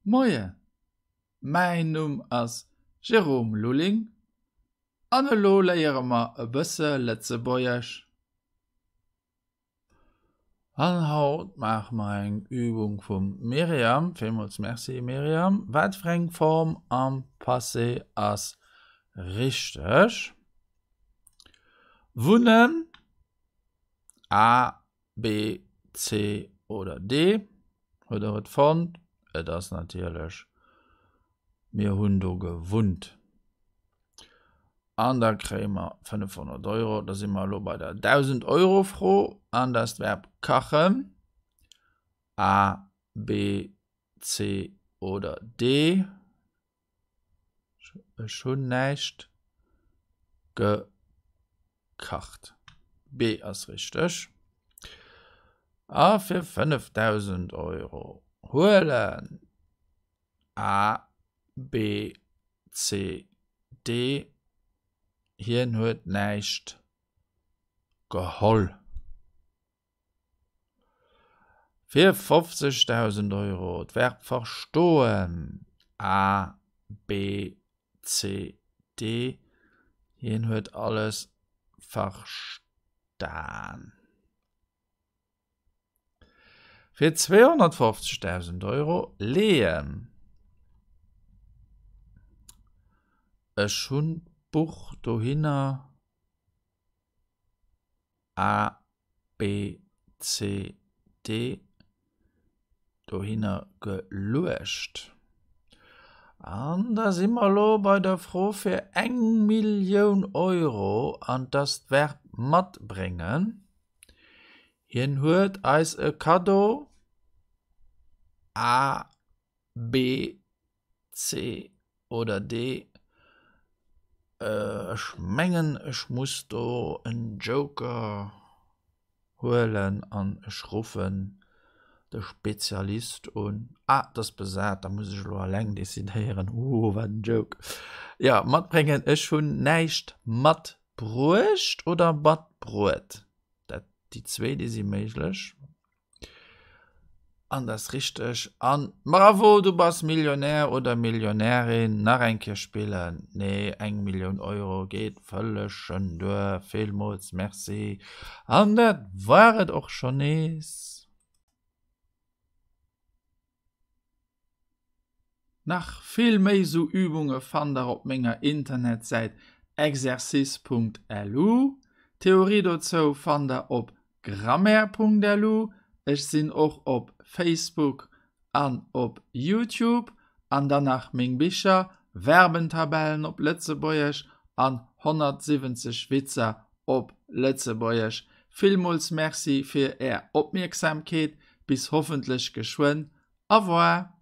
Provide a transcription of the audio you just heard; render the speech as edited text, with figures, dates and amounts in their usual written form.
Moien, mäin Numm ass Jérôme Lulling an elo léiere mer e bësse Lëtzebuergesch. An haut maache mer eng Übung vum Myriam. Villmools Merci Myriam. Wat fir eng Form am Passé ass richteg? Wunnen, A, B, C oder D. Huet der et fonnt? Et ass natierlech mir hunn do gewunnt. An da kréie mer 500 Euro. Da si mer elo bei der 1000 Euro Fro an dat ass d'Verb kachen. A, B, C oder D. Ech hunn näischt gekacht. B ass richteg. A fir 5000 Euro huelen A, B, C, D. Hien huet näischt geholl. Fir 50.000 Euro d'Verb verstoen, A, B, C, D, Hien huet alles verstan. Fir 250.000 Euro leeën. Ech hunn d'Buch dohinner. A, B, C, D dohinner geluecht. An da si mer elo bei der Fro fir eng Millioun Euro, an 't ass d'Verb matbréngen. Hien huet eis e Kaddo A, B, C oder D. Ech mengen ech muss do en Joker huelen an ech ruffen de Spezialist un. Ah, et ass besat, da muss ech elo alleng decidéieren. Ooh, wat en Joke. Jo, matbréngen, ech hunn näischt matbruecht oder matbruet? Dat, déi zwee, déi si méiglech. An dat ass richteg. An bravo, du bass Millionär oder Millionärin. Nach eng Kéier spillen? Nee, eng Millioun Euro geet vëlleg schonn duer. Villmools Merci. An dat war et och schonn nees. Nach vill méi sou Übunge fannt der op menger Internetsäit exercice.lu. D'Theorie dozou fannt der op grammaire.lu. Ech sinn och op Facebook an op Youtube. An dann nach meng Bicher, Verbentabellen op Lëtzebuergesch an 170 Witzer op Lëtzebuergesch. Villmools Merci fir är Opmierksamkeet. Bis hoffentlech geschwënn. Au revoir!